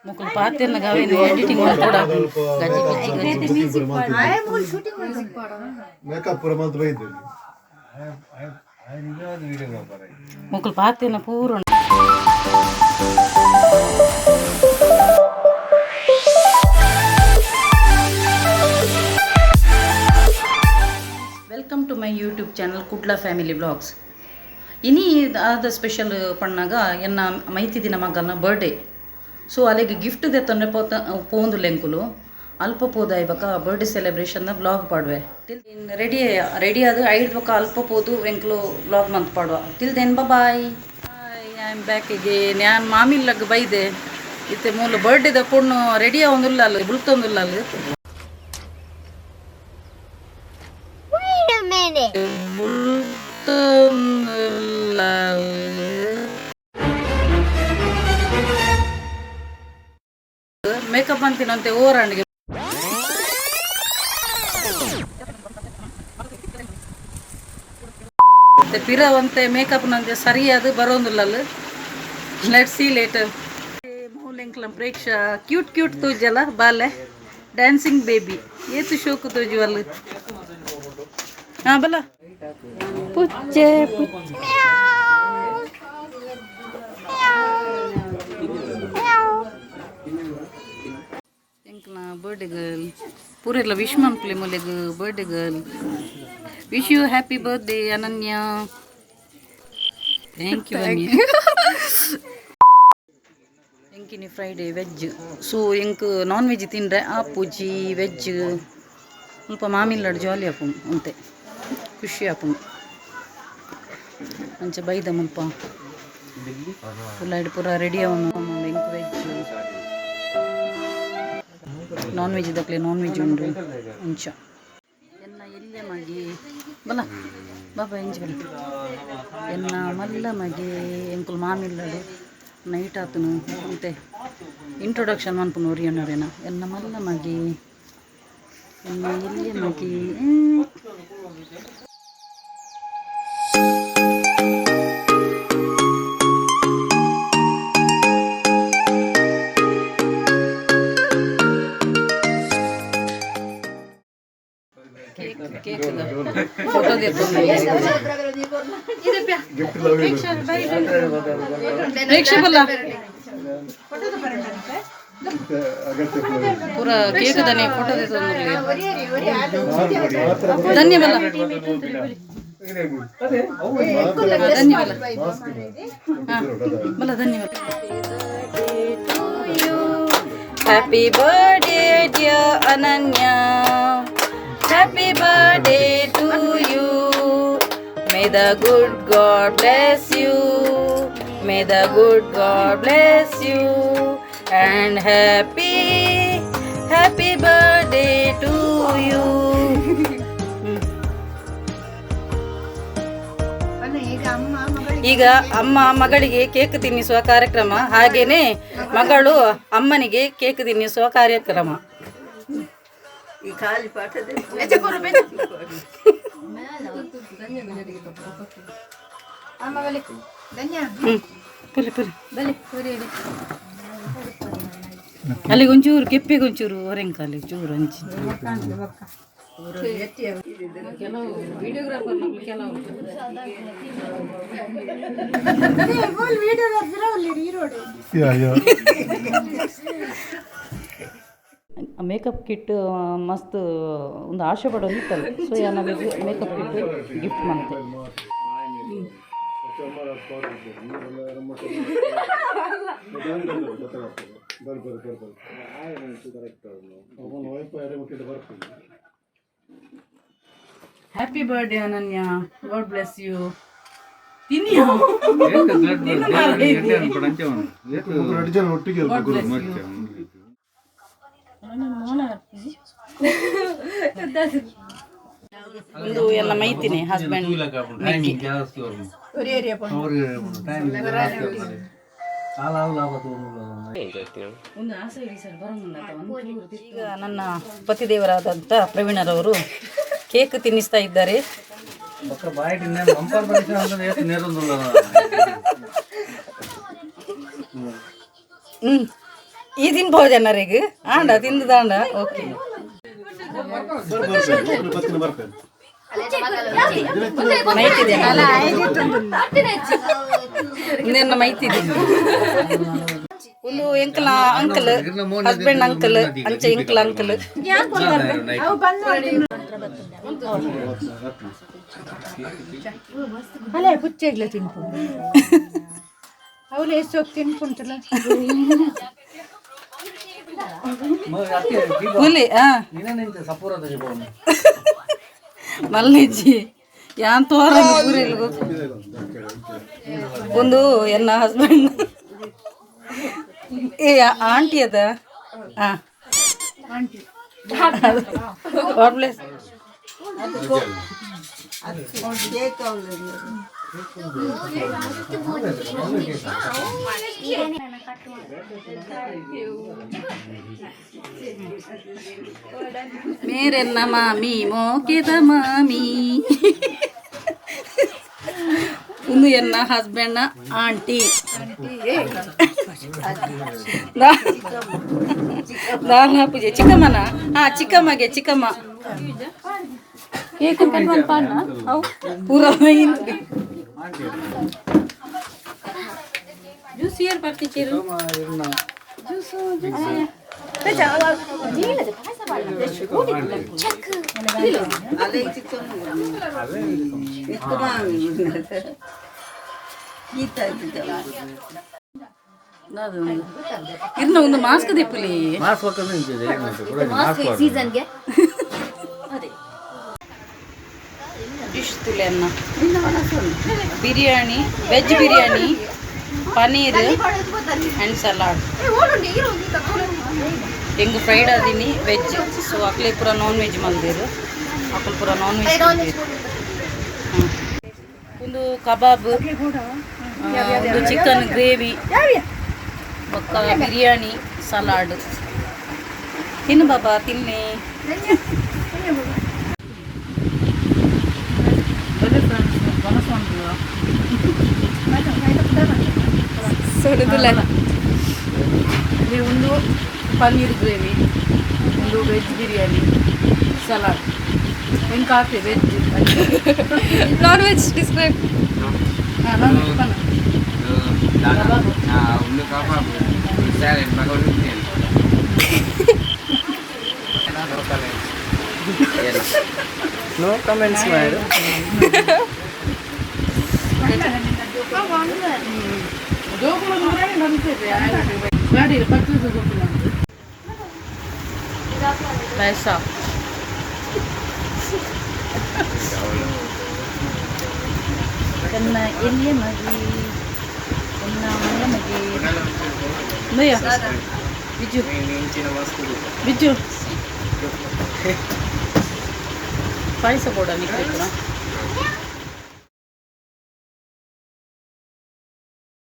ಮುಕುಲು ಪಾತೆರ್ನ ಗಾವೇನು editing ಮಲ್ಪೊಡ ಗಜಿ busy ಗಜಿ. Make-up ಪೂರ ಮಲ್ತ್ ಬೈದು. ಮುಕುಲು ಪಾತೆರ್ನ ಪೂರ. Welcome to my YouTube channel Kudla family vlogs. ಇನಿ ಆದ ಸ್ಪೆಷಲ್ ಪಣ್ಣಾಗ ಎನ್ನ ಮೈತಿದಿನ ಮಗನ ಬರ್ಡೇ. ಸೊ ಅಲೆಗ್ ಗಿಫ್ಟ್ ದೆತ್ತೊಂಡೆ ಪೋತ ಪೋಂದುಲ್ಲ ಎಂಕುಲು. ಅಲ್ಪ ಪೋದಾಯಿ ಬೊಕ ಬರ್ಡೇ ಸೆಲೆಬ್ರೇಷನ್ ವ್ಲಾಗ್ ಪಾಡುವೆ. ಟಿಲ್ ರೆಡಿ ರೆಡಿ ಆದ್ ಐಡ್ ಬೊಕ ಅಲ್ಪ ಪೋದು ಎಂಕುಲು ವ್ಲಾಗ್ ಮಂತ್ ಪಾಡುವ. Till then, bye. I am back again. ಯಾನ್ ಮಾಮಿಲ್ಲಗ್ ಬೈದೆ. ಇತ್ತೆ ಮೂಲು ಬರ್ಡೇದ ಪೊಣ್ಣು ರೆಡಿ ಆವೊಂದುಲ್ಲ ಅಲ್ಲ, ಬುಲ್ತೊಂದುಲ್ಲ ಅಲ್ಲ. Wait a minute. ಬುಲ್ತೊಂದುಲ್ಲ. ಮೇಕಪ್ ಅಂತಿನಂತೆ ಓರಾಂಡ್ಗೆ. ಮತ್ತೆ ಪಿರ ಒಂತೆ ಮೇಕಪ್ ನಂತೆ ಸರಿಯಾದ ಬರೋಂದಿಲ್ಲ. Let see later. ಮೌಲೆಂಕ್ಲ Preksha cute cute ತೋಜಲ್ಲ ಬಾಲೆ, ಡ್ಯಾನ್ಸಿಂಗ್ ಬೇಬಿ. ಏತು ಶೋಕು ತೋಜುವಲ್ಲ. ಹಾ ಬಲ ಪುಚ್ಚೆ ಪುಚ್ಚೆ. Meow. ಎಂಕ್ಲ ಬರ್ಡೇ ಗರ್ಲ್ ಪೂರೆಲ್ಲ ವಿಶ್ ಮನ್ಪುಲೆ ಮೊಲೆಗ್. Birthday girl, wish you happy birthday Ananya. Thank you ಅನ್ಯ. ಎಂಕಿನಿ ಫ್ರೈಡೇ ವೆಜ್. ಸೊ ಎಂಕ್ ನಾನ್ ವೆಜ್ ತಿಂದ್ರೆ ಆಪುಜಿ ವೆಜ್. ಸ್ವಲ್ಪ ಮಾಮಿಲ್ಲಡ್ ಜಾಲಿ ಆಪುಂಡು, ಅಂತೆ ಖುಷಿ ಆಪುಂಡು. ಅಂಚ ಬೈದ ಮುಲ್ಪ ಫುಲ್ ಪೂರ ರೆಡಿ ಅವನು. ಎಂಕ್ ವೆಜ್, ನಾನ್ ವೆಜ್ ದಕ್ಲೆ ನಾನ್ ವೆಜ್ ಉಂಡು ಅಂಚ. ಎನ್ನ ಎಲ್ಯ ಮಗೆ ಬಲ ಬಾಬಾ ಎಂಚ ಬಲ. ಎನ್ನ ಮಲ್ಲ ಮಗೆ. ಎಂಕುಲು ಮಾಮಿಲ್ಲಡು ನೈಟ್ ಆತನು ಅಂತೆ ಇಂಟ್ರೊಡಕ್ಷನ್ ಮನ್ಪುನು ಒರಿಯನರೇನ. ಎನ್ನ ಮಲ್ಲ ಮಗೆ, ಎನ್ನ ಎಲ್ಯ ಮಗೆ. Cake cake photo. Gift love. ಪ್ರೇಕ್ಷ ಬಲ್ಲ. ಅಗತ್ಯ. ಪೂರ ಕೇಕ್ ದನೆ ಫೋಟೋ. ಧನ್ಯ ಬಲ್ಲ, ಧನ್ಯ ಬಲ್ಲ ಬಲ್ಲ ಧನ್ಯವಾದ. Happy birthday, dear Ananya. Happy birthday to you. May the good God bless you. May the good God bless you and happy, happy birthday to you. ಈಗ ಅಮ್ಮ ಮಗಳಿಗೆ ಕೇಕ್ ತಿನ್ನಿಸುವ ಕಾರ್ಯಕ್ರಮ, ಹಾಗೇನೆ ಮಗಳು ಅಮ್ಮನಿಗೆ ಕೇಕ್ ತಿನ್ನಿಸುವ ಕಾರ್ಯಕ್ರಮ. ಈ ಖಾಲಿ ಪಾಠದ ಪುಲಿ ಪುಲಿ. ಅಲ್ಲಿಗೆ ಒಂಚೂರು ಕೆಪ್ಪಿಗೆ ಒಂಚೂರು ಹೊರೆಂಕಾಲಿ ಚೂರು ಹಂಚಿ. ಕೆಲವು ವಿಡಿಯೋಗ್ರಾಫರ್ ಕೆಲವು. ಯಾ ಯಾ. ಮೇಕಪ್ ಕಿಟ್ ಮಸ್ತ್ ಒಂದು ಆಶೆ ಪಡೋದಿತ್ತಲ್ಲ. ಸೊ ನಮಗೆ ಮೇಕಪ್ ಕಿಟ್ ಗಿಫ್ಟ್ ಮಂತೆ. ಬರ್ತೀನಿ. Happy birthday Ananya, God bless you. ತಿನ್ನಿಯೋ. ಎರಡು ಜನ ಒಟ್ಟಿಗೆ ಇರ್ಬೇಕು. God bless you. ಒಂದು ಎಲ್ಲ ಮೈತಿನಿ ಹಸ್ಬೆಂಡ್. ಟೈಮಿಂಗ್. ಒಂದು ಆಸೆ ಇಡಿ ಸರ್ ಬರೋಂಗಿಲ್ಲ. ಈಗ ನನ್ನ ಪತಿದೇವರಾದಂಥ ಪ್ರವೀಣರವರು ಕೇಕ್ ತಿನ್ನಿಸ್ತಾ ಇದ್ದಾರೆ. ಬೊಕ್ಕ ಬಾಯಿಟ್ ಬಂಪರ್ ಬಡಿಸ ಅಂದ್ರೆ ಏತ್ ನೇರೊಂದುಲ್ಲ. ಈ ತಿನ್ಬೋದು ಜನರಿಗೆ ಆಂಡ ತಿಂದುದಾಂಡ ಓಕೆ. ಮೈತಿದೆ ಇನ್ನೇನು ಮೈತಿದೆ. ಒಂದು ಎಂಕಲ ಅಂಕಲ್, ಹಸ್ಬೆಂಡ್ ಅಂಕಲ್, ಅಂಚೆ ಎಂಕಲ್ ಅಂಕಲ್. ಅಲ್ಲೇ ಪುಚ್ಚೆಗ್ಲ ತಿನ್ಪು ಅವಳು ಎಷ್ಟು ಹೋಗಿ ತಿನ್ಪುಂಟಲ್ಲ. ಹುಲಿ ಆ ಮಲ್ಲಿಜಿ ಯಾನ್ ತೋರ ಪೂರೆಲ್ಗು. ಒಂದು ಎನ್ನ ಹಸ್ಬೆಂಡ್ ಏ ಆಂಟಿ ಅದ. ಹಾ, ಗಾಡ್ ಬ್ಲೆಸ್. ಮೇರೆನ್ನ ಮಾಮಿ, ಮೋಕೆದ ಮಾಮಿ. ಒಂದು ಎನ್ನ ಹಸ್ಬೆಂಡ್ ಆಂಟಿ. ದಾನ ಪೂಜೆ ಚಿಕ್ಕಮ್ಮನ. ಹಾ, ಚಿಕ್ಕಮ್ಮಗೆ ಚಿಕ್ಕಮ್ಮ ಪೂರ. ಜ್ಯೂಸ್ ಏರ್ ಬರ್ತಿಚ್ಚೇರು. ಅದೇ ಚಿಕ್ಕಮ್ಮ, ಚಿಕ್ಕಮ್ಮ ಗೀತಾ ಚಿಕ್ಕಮ್ಮ. ಇರ್ನ ಒಂದು ಮಾಸ್ಕ್ ದೆಪ್ಪುಲಿ. ಮಾಸ್ಕ್. ಸೀಸನ್ಗೆ. ಡಿಶ್ ತುಲೆ ಅನ್ನ. Biryani, veg biryani, paneer and salad. ಎಂಗ್ ಫ್ರೈಡ್ ಆದಿನಿ ವೆಜ್. ಸೊ ಅಕ್ಲೆ ಪೂರ ನಾನ್ ವೆಜ್ ಮಲ್ದೇರು. ಅಕುಲು ಪೂರ ನಾನ್ ವೆಜ್. ಒಂದು ಕಬಾಬ್, ಒಂದು ಚಿಕನ್ ಗ್ರೇವಿ, ಬೊಕ್ಕ ಬಿರಿಯಾನಿ, ಸಲಾಡ್. ತಿನ್ನು ಬಾಬಾ, ತಿನ್ನಿ. ಸೊಡುದುಲ. ಒಂದು ಪನ್ನೀರ್ ಗ್ರೇವಿ, ಒಂದು ವೆಜ್ ಬಿರಿಯಾನಿ, ಸಲಾಡ್. ಹೆಂಗೆ coffee veg. Non veg describe. Non veg ಪನ್ನ. ಒಂದು ಕಬಾಬ್, ಸ್ಯಾಲೆಡ್. ನೋ ಕಮೆಂಟ್ಸ್ ಮಾಡು. ಪಾಯಸ. ಕನ್ನ ಎಲ್ಲಿಯ ಮಗಿ, ಎನ್ನ ಮಲ್ಲ ಮಗಿ. ಭಯ್ಯ ಬಿಜ್ಜು ಬಿಜ್ಜು ಪಾಯಸ ಬೋಡ ನಿಕ್ಬೇಕು.